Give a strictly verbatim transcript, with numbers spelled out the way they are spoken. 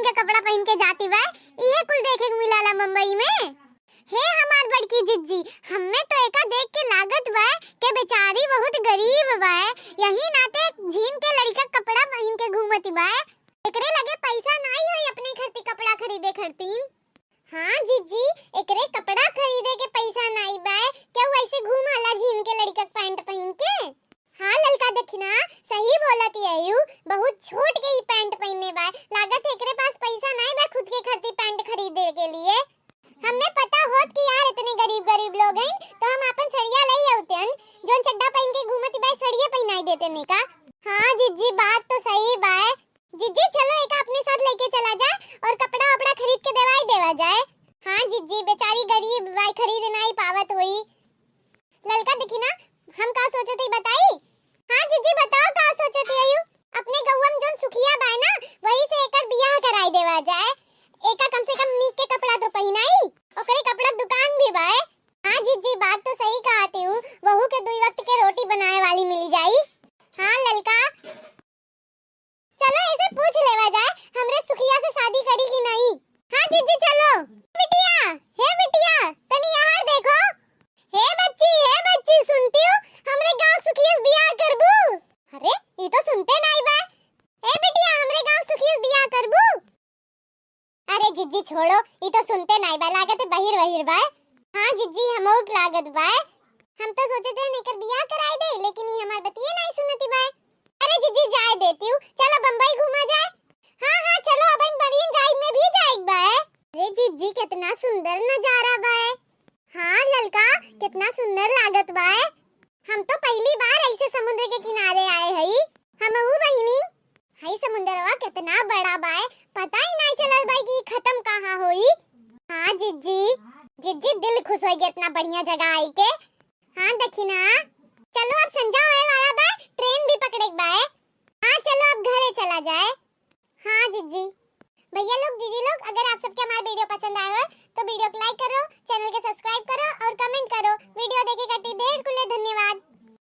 के कपड़ा पहिन के जाती बाय, इहे कुल देखे के मिलाला मुंबई में। हे हमार बड़की जिज्जी, हम्मे तो एका देख के लागत बाय के बेचारी बहुत गरीब बाय, यही नाते झीन के लड़िका कपड़ा पहिन के घूमती बाय। एकरे लगे पैसा नाई होई अपने खरती कपड़ा खरीदे खरतीन। हाँ जिज्जी, एकरे कपड़ा खरीदे के पैसा नाई बाय, केहू ऐसे घूमाला झीन के लड़िका के पैंट पहिन के? हाँ ललका दखिना, सही बोलत यू, बहुत छोट के ई पैंट पहिने बाय, लागत है एकरे पास पैसा नाई बाय खुद के खरती पैंट खरीदे के लिए। हम्मे पता होत कि यार इतने गरीब गरीब लोग हैं तो हम आपन सड़िया लई अउतन, जोन चड्डा पहिन के घूमत बाय सड़िया पहिनाई देते ने का। हाँ जिज्जी, बात तो सही बाय। जिज्जी चलो एका अपने साथ लेके चला जाए और कपड़ा वपड़ा खरीद के देवाई देवा जाए। हाँ जिज्जी, बेचारी गरीब बाय, खरीद नाई पावत होई। ललका दखिना, हम का सोचत हई बताई? हाँ जिज्जी बताओ का सोचत हई? अपने गौवा में जोन सुखिया बाय ना, वही से एकर बियाह कराई देवा जाए। एका कम से कम नीक के कपड़ा तो पहिनाई, ओकरे कपड़ा दुकान भी बाय। हाँ जिज्जी, बात तो सही कहत हू, वहू के दुई वक्त के रोटी बनाए वाली मिल जाई। हाँ ललका, चलो ऐसे पूछ लेवा जाए, हमरे सुखिया से शादी करी कि नहीं? हाँ जिज्जी चलो। बिटिया, हे बिटिया, तनी यहाँ देखो। हे बच्ची, हे बच्ची, सुनती हूँ, हमरे गाँव सुखिया से बियाह करबू? अरे, ई तो सुनते नाई बा। हे बिटिया, हमरे गाँव सुखिया से बियाह करबू? अरे जिज्जी छोड़ो, ई तो सुनते नाई बा, लागत है बहिर वहिर बा। हाँ जिज्जी, हमहू के लागत बा। हम तो सोचत रहन एकर बियाह कराई दे, लेकिन ई हमार बतिये नाई सुनती बा। अरे जिज्जी जाए देती हूँ, चलो बम्बई घूमा जाए। हाँ हाँ चलो, अब इन मरीन ड्राइव में भी जाए बा। अरे जिज्जी कितना सुंदर नजारा बा। हाँ ललका, कितना सुंदर लागत बा। हम तो पहली बार ऐसे समुद्र के किनारे आए हई। हमहू बहिनी, हई समुंदरवा कितना बड़ा बाय, पता ही नाई चलल बाय कि खत्म कहाँ होई। हाँ जिज्जी, जिज्जी दिल खुश होई गया इतना बढ़िया जगह आई के। हाँ दखिना, चलो अब संझा होए वाला बाय, ट्रेन भी पकड़े के बाय। हाँ चलो अब घरे चला जाए। हाँ जिज्जी। भैया लोग, दीदी लोग, अगर आप सबके हमारा वीडियो पसंद आए हो तो वीडियो को लाइक करो, चैनल के सब्सक्राइब करो और कमेंट करो। वीडियो देखे खातिर ढेर कुले धन्यवाद।